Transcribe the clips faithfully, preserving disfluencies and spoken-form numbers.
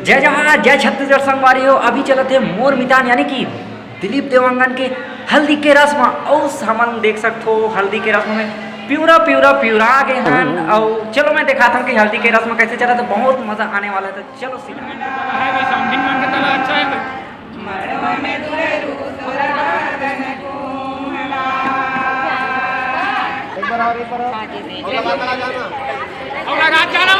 जय जोहार, जय छत्तीसगढ़ संगवारी हो। अभी चलत हे मोर मितान यानी कि दिलीप देवांगन के हल्दी के रस्म। अउ हमन देख सकथो हल्दी के रस्म में पिवरा पिवरा पिवरा गे हन। अउ चलो मैं देखाथन कि हल्दी के रस्म कैसे चलत हे। बहुत मजा आने वाला है, तो चलो सीधा। एक बार और, एक बार और। और लगा, लगा जाना।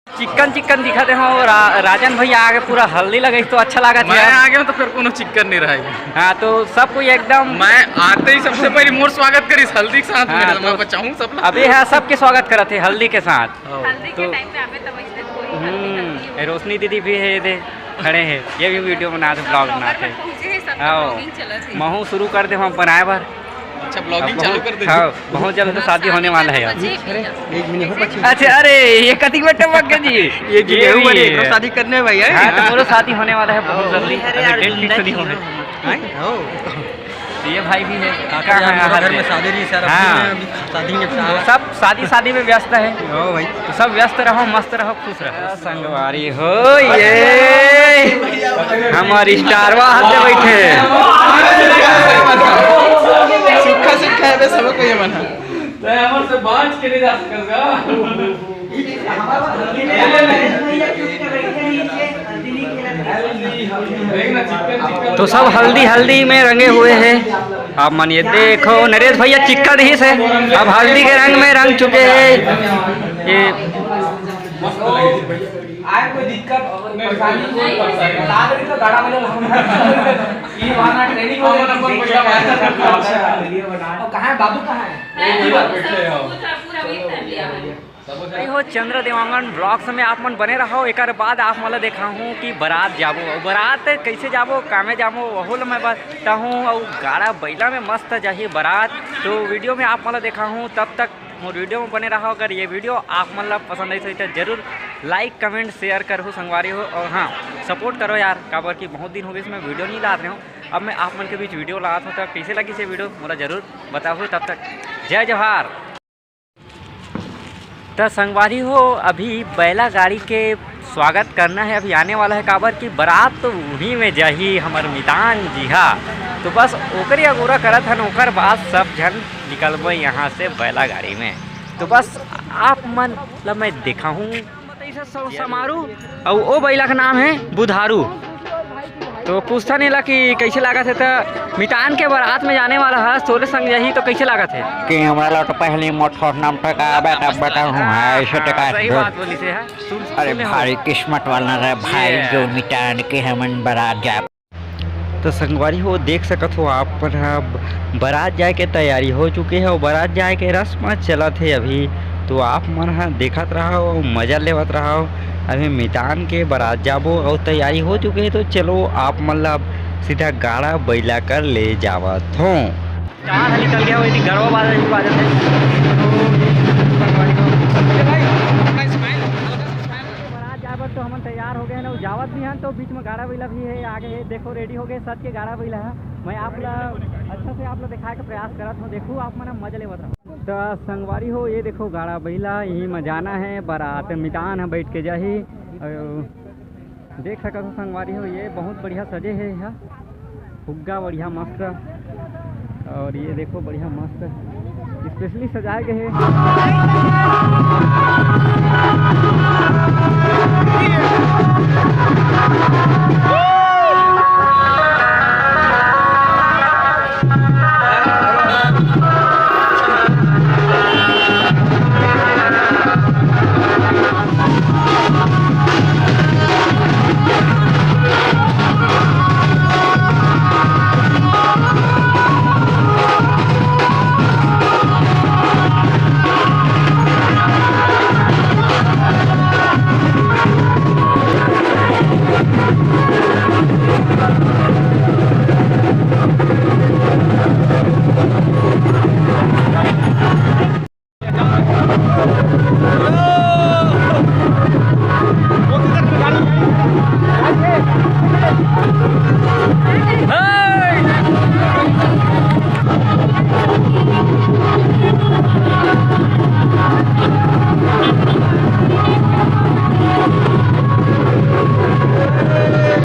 चिक्कन चिक्कन दिखत हे। रा-, राजन भैया आगे पूरा हल्दी लगइस तो अच्छा लागत हे। मैं आगे हूँ तो फिर कोनो चिक्कन नहीं रहेगा। हाँ, तो सब कोई एकदम मैं आते ही सबसे पहले मोर स्वागत करिस हल्दी के साथ में, हाँ, तो मैं बचाऊँ सब लोग। अभी है सबके स्वागत करत हे हल्दी के साथ। हाँ। हल्दी के तो टाइम पे आवे तब ऐसे कोई हल्दी, हम्म, हल्दी हो। ये रोशनी दीदी भी है, ये दे खड़े हैं, ये भी वीडियो बनात हे, ब्लॉग बनात हे। पहुंचे हैं, सब हाँ, ब्लॉगिंग चलत हे। महू शुरू कर दे हम बनाए बर। अच्छा, ब्लॉगिंग अब चालू बहुत, कर दे। हाँ, बहुत जल्द तो शादी होने वाला है अब। बचे एक मिनट। अच्छा, अरे, ये कति में टपक गए जी? ये ये गिले भी हुए है। शादी करने भाई है। हाँ, तो बोलो, शादी होने वाला है बहुत जल्दी। अरे अभी यार, डेट फिक्स नहीं होने। हैं? हो। ये भाई भी है। काका यार, है, मेरे घर में शादी नहीं सर, अभी हाँ। मैं अभी शादी में तो सब शादी, शादी में व्यस्त है। हो भाई। तो सब व्यस्त रहो, मस्त रहो, खुश रहो। संगवारी हो ये हमारी स्टारवा हाथ में बैठे। सुखा सुखा है बे, सबको ये मना। तो हमर से बांच के नहीं जा सकल का। तो सब हल्दी हल्दी में रंगे हुए हैं। आप मन ये देखो, नरेश भैया चिक्कन ही से अब हल्दी के रंग में रंग चुके हैं। ये आए कोई दिक्कत, परेशानी, बता दे तो गाड़ा वाले हम। ये बहाना ट्रेनिंग हो जाती है। अच्छा, ये बना। और कहाँ है बाबू, कहाँ है? पूरा, पूरा वही फैमिली आ रही है। भाई हो चंद्र देवांगन ब्लॉग्स में आप मन बने रहो, एकर बाद आप मन ला देखाहूँ कि बारात जाबो, अउ बारात कैसे जाबो, कामे जाबो, वहू ला मैं बताहूँ। अउ गाड़ा बइला में मस्त जाही बारात, तो वीडियो में आप मन ला देखाहूँ। तब तक मोर वीडियो में बने रहो। अगर ये वीडियो आप मन ला पसंद आई तो जरूर लाइक, कमेंट, शेयर करहू संगवारी हो। अउ हाँ, सपोर्ट करो यार, काबर कि बहुत दिन हो गए इसमें वीडियो नहीं लात रहे हो। अब मैं आप मन के बीच वीडियो लात हूँ, तो कैसे लगी ये वीडियो मोला जरूर बताहू। तब तक जय जोहार। त संगवारी हो, अभी बैला गाड़ी के स्वागत करना है, अभी आने वाला है, काबर कि बारात तो उही में जाही हमर मितान जी हा। तो बस ओकरे अगोरा करत हन, ओकर बाद सब झन निकलबो यहाँ से बैला गाड़ी में। तो बस आप मन ला मैं देखाहूँ। समारू अउ ओ बैला के नाम है बुधारू। तो पूछथन एला कि कैसे लागत हे, त मितान के बारात में जाने वाला है, तोरे संग जाही, तो कैसे लागत हे? कि हमरा ला तो पहली मोर ठोर नाम ठोकाबे, तब बताहूँ, हाँ, ऐसे तो हाँ, का सही बोल। बात बोलिस हे, सुन, अरे, सुने हो। भारी किस्मत वाला रे भाई, ये। जो मितान के हमन बारात जा। तो संगवारी हो, देख सकत हो, आप मन ह बारात जाए के तैयारी हो चुके हे अउ बारात जाए के रस्म चलत हे अभी। तो आप मन ह देखत रहव अउ मजा लेवत रहव। अभी मितान के बारात जाबो अउ तैयारी हो चुके हे, तो चलो आप मन ला अब सीधा गाड़ा बइला कर ले जावत हों। चार ह निकल गया, वही गड़वा बाजा भी बाजत हे। तो संगवारी हो, बारात जाए बर तो हमन तैयार हो गए हैं ना, जावत भी हैं तो बीच में गाड़ा बइला भी है, आगे है, देखो रेडी हो गए सज के गाड़ा बइला है। मैं आप ला अच्छा से आप ला दिखाए के प्रयास करत हूँ, देखो आप मन मजा लेवत रहो। तो संगवारी हो, ये देखो गाड़ा बइला, यही में जाना है, बारात मितान है बैठ के जाही। अउ देख सकत हो संगवारी हो, ये बहुत बढ़िया सजे है यहाँ, फुग्गा बढ़िया मस्त। और ये देखो बढ़िया मस्त स्पेशली सजाए गए हैं।